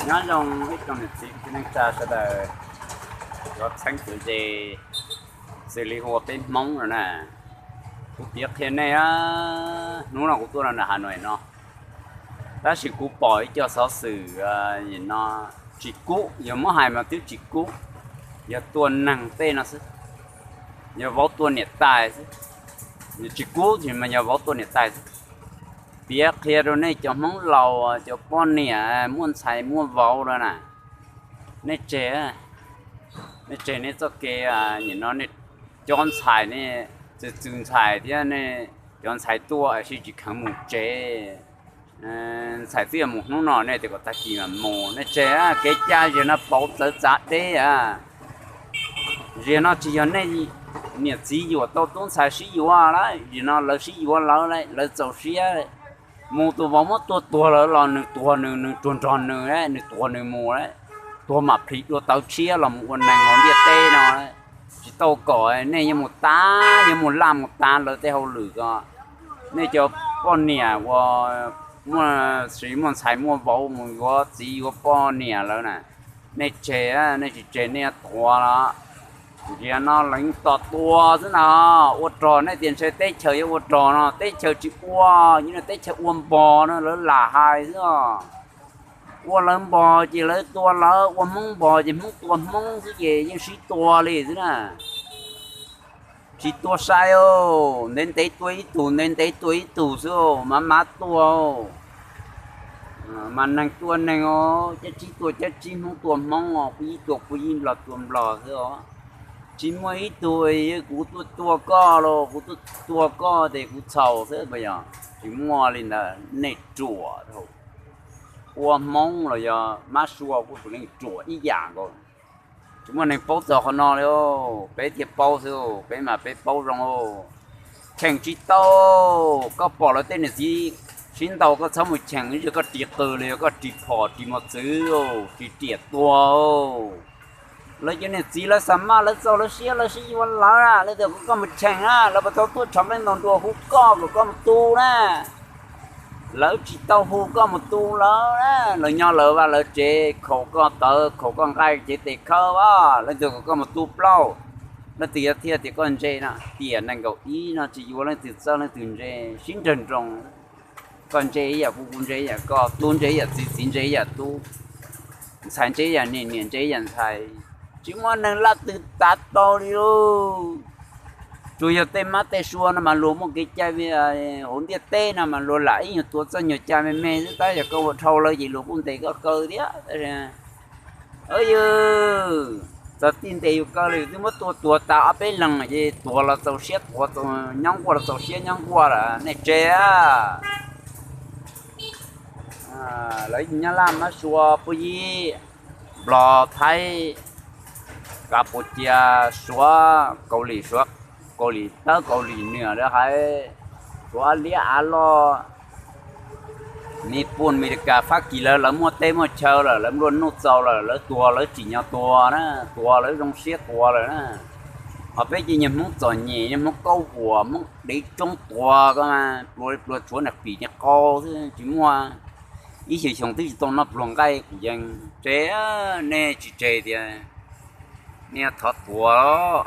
Nyob zoo ib tsoom niam txiv kwv tij neej tsa sawv daws, cov txheeb cov ze, xws li hu ua peb Hmoob no na. Kuv piav qhia nej, hnub no kuv tuaj rau nram Hav Nuam no, tab sis kuv pom ib co xov xwm no tsis kub, yog muab hais mas twb tsis kub, yog tua neeg tej no xwb, yog vauv tua niam tais xwb, yog tsis kub ces mas yog vauv tua niam tais xwb. Piav qhia rau nej cov Hmoob laus, cov poj niam muaj ntxhais muaj vauv lawm na, nej tseg, nej tseg nej txoj kev, nim no nej cov ntxhais, nej txwv txwv ntxhais thiab nej cov ntxhais tuaj sib tsis kheev mus tsev. Ntxhais twb yog mus hnub no nej tias kom tag kis mas mus, nej tseg kev cai ziag no pauv txawv txav deb a. Ziag no tsis yog nej niam txiv yuam tau tub ntxhais sib yuav lawm, ziag no lawv sib yuav lawv, lawv txaus siab. Mus tus vauv muab tua tuag lawm los nws tuag nws, nws tuag nrog nws, nws tuag nws mus, tuag mam plhis dua tawv tshiab los mus ua neeg hauv ntiaj teb no. Tsis tau kom nej yuav mus tav, yuav mus laj mus tav lawv tej hauj lwm ko. Nej cov poj niam uas muaj, muaj ntxhais muaj vauv mus yuav txiv yuav poj niam lawm na, nej tseg, nej tsis tseg nej yuav tuag los. Ziag no lawv yeej tos tua xwb na. Ua rog nej tias ntshe teb chaws yuav ua rog no, teb chaws tsis ua, yeej teb chaws ua npog no lawv lam hais xwb. Ua lawv npog ces lawv tua lawv, ua Hmoob npog ces Hmoob tua Hmoob xwb ces yeej sib tua li xwb na. Tsis tua sai, ntev ntev tua ib tug, ntev ntev tua ib tug xwb, mav mav tua. Mas neeg tua neeg os, cab tsib tua cab tsib, Hmoob tua Hmoob os, puj yib tua puj yib, Nplog tua Nplog xwb os. Tsis muaj ib tug kuv tuaj tua koj los kuv tuaj tua koj ces kuv txhaum xwb puas yog? Tsis muaj li ntawd, nej ruam dhau. Ua Hmoob los yog mab sua kuj puav leej ruam ib yam nkaus. Tsis muaj neeg paub txog qhov no li, peb thiaj paub xwb, peb mas peb paub zoo. Cheem tsis tau, koj pom lawv tej niam txiv sib ntaus koj txhob mus cheem, ib tsam koj ris qws los yog koj ris phom ris mos txwv, ris riam tua. Lawv cov niam txiv lawv xa maj lawv txaus lawv siab lawv sib yuav lawv na, lawv tias kom koj mus cheem na, lawv puas tau tuaj tshav nqeej ntaus nruas hu koj kom koj mus tu na. Lawv tsis tau hu koj mus tu lawv na, lawv nyob lawv vaj lawv tsev, khaum koj tawv khaum koj nqaij cev tes khawb, lawv tias kom koj mus tu plaub. Leej twg yuav thiaj tias koj ntse no, tiam nees nkaum ib no tsis yuav leej twg txawj leej twg ntse, sib nrawg nroos. Koj ntse ib yam kuv, kuv ntse ib yam koj, tub ntse ib yam txiv, txiv ntse ib yam tub, ntxhais ntse ib yam niam, niam ntse ib yam ntxhais. Tsis muaj neeg laj twg tav tau li lauj. Tsuas yog tej mab tej sua no mas luag muaj kev cai, hauv ntiaj teb no mas luag lam ib nyuag tuav txoj nyuag cai me me xwb, tab yog koj ua dhau lawv ces luag kuj ntes koj kaw thiab. Yog txog tij ntes yus kaw los yus twb muab tua tuag tas ob peb leeg ces tuag los txaus siab tuag, nyob nkuaj los txaus siab nyob nkuaj lawm, nej tseg. Lawv Nyab Laj, mab sua, puj yib, Nplog, Thaib, Kapucia, Suav, Kaus Lim, Suav, Kaus Lim Tawb, Kaus Lim Nwm, lawv hais Suav liab av loj, Nyij Pooj, Amelikas, Fab Kis, lawv, lawv muaj teb muaj chaw lawm, lawv nplua nuj txaus lawm, lawv tuag lawv tsim nyog tuag na, tuag lawv zoo siab tuag lawm na. Ho peb ces nyuag Hmoob txom nyem, nyuag Hmoob kaub huam, Hmoob dev tsoob tuag ko, pluas li pluas tshuav nram pim li qau xwb, tsis muaj ib xyoos xyoo twb tsis tau noj pluas nqaij kuv yees. Tseg, nej tsis tseg tias nej yuav thov tuag.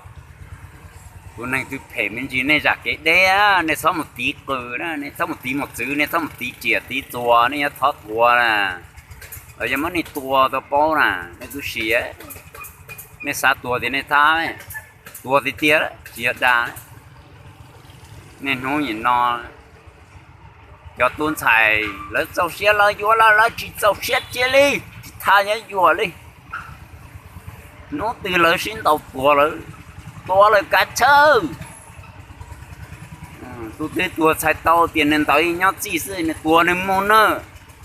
Tus neeg twg phem me ntsis nej zam kev deb, nej txhob mus tiv qws na, nej txhob mus tiv mos txwv, nej txhob mus tiv riam tiv txuas, nej yuav thov tuag na. Los yog muab nej tua tau paub na, nej kuj sim, nej xav tuag tiag nej thab, tuag tiag tiag tsis yog dag. Niaj hnub nim no cov tub ntxhais lawv txaus siab lawv yuav lawm, lawv tsis txaus siab cia li, tsis thab nyob yuam li. Hnub twg lawv sib ntaus tuag lawm, tuag lawm kav chawj. Tus twg tuag txhais tau tias nws ntawd nyob txij xwb, nws tuag nws mus na.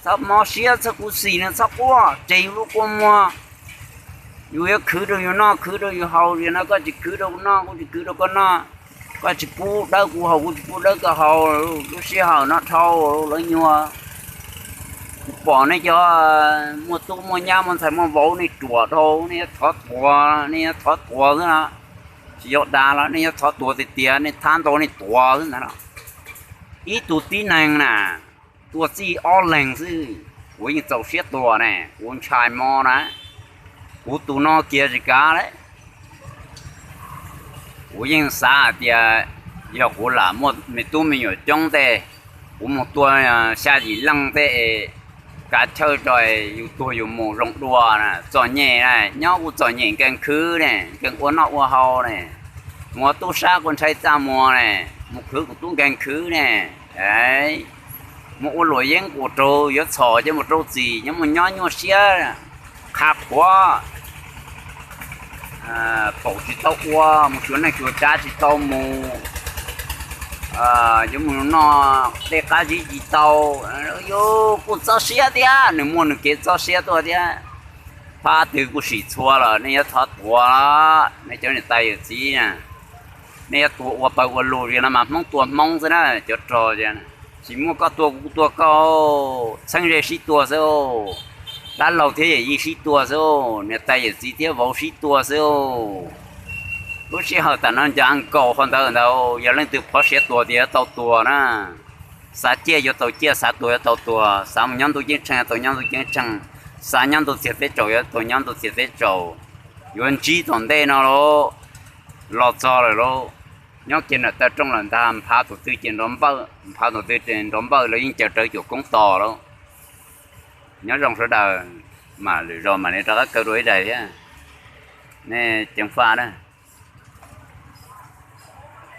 Txhob mob siab, txhob khuv xim, nws txhob quaj, tseg yus lub kua muag. Yus yuav khwv rau yus noj, khwv rau yus haus, yog no koj tsis khwv rau kuv noj, kuv tsis khwv rau koj noj. Koj tsis pub dawb kuv haus, kuv tsis pub dawb koj haus, lub sij hawm no dhau lawv nyuag. Kuv pom nej cov muaj tub muaj nyab muaj ntxhais muaj vauv nej ruam dhau, nej yuav thov tuag, nej yuav thov tuag xwb na. Tsis yog dag los nej yuav thov tuag tiag tiag, nej thab ntau nej tuag xwb ntag los. Ib tug tib neeg na, tua txij ob leeg xwb. Kuv yeej txaus siab tuag ne, kuv ntshai mob na, kuv tus no kiag tsis kav lawm. Kuv yeej xav hais tias yog kuv lam muaj me tub me nyuam coob tej, kuv mus tua xya yim leej tej, kav chawj rau yus tuag yus mus zoo dua na. Txom nyem na, nyob kuj txom nyem nkees khwv ne, nkees ua noj ua haus ne, mus ua tub sab kuj ntshai txaj muag ne, mus khwv kuv tub nkees khwv ne, muab ua luam yeeb kuv raug yuav txhom coj mus rau txim, nyob mus nyob nyuaj siab, qha qhuav, paum tsis tau ua, mus xyuas neej xyuas tsav tsis tau mus, yuav mus noj tej qab zib tsis tau. Yus kuj txob siab thiab, nws muaj nws kev txob siab tuaj thiab. Phab twg kuj sim txhua lawm, nej yuav thov tuav, nej cov niam tais yawm txiv na, nej yuav tuav ua pawg ua lug li no mas Hmoob tua Hmoob xwb na, cov rog tias, tsis muaj koj tua kuv kuv tua koj, txheeb ze sib tua xwb, dab laug thiab yawm yij sib tua xwb, niam tais yawm txiv thiab vauv sib tua xwb. Lub sij hawm tam no nco nkaus qhov ntawd ntag, yog leej twg phov siab tuag tias yuav tau tuag na. Xav ciaj yuav tau ciaj, xav tuag yuav tau tuag, xav mus nyob ntuj ceeb tsheej yuav tau nyob ntuj ceeb tsheej, xav nyob ntuj txiag teb tsaus yuav tau nyob ntuj txiag teb tsaus. Yuav ntsib tom ntej no lauj, los txog lawm lauj, nyob kiag nram taw rooj lawm ntag, nphav tus twg ces nrov npawj, nphav tus twg ces nrov npawj, lawv yeej caws rawv cuam koob tos lauj. Nyob zoo sawv daws, mam lwm zaus mam li rov qab kaw dua ib daim thiab. Nej ceev faj na.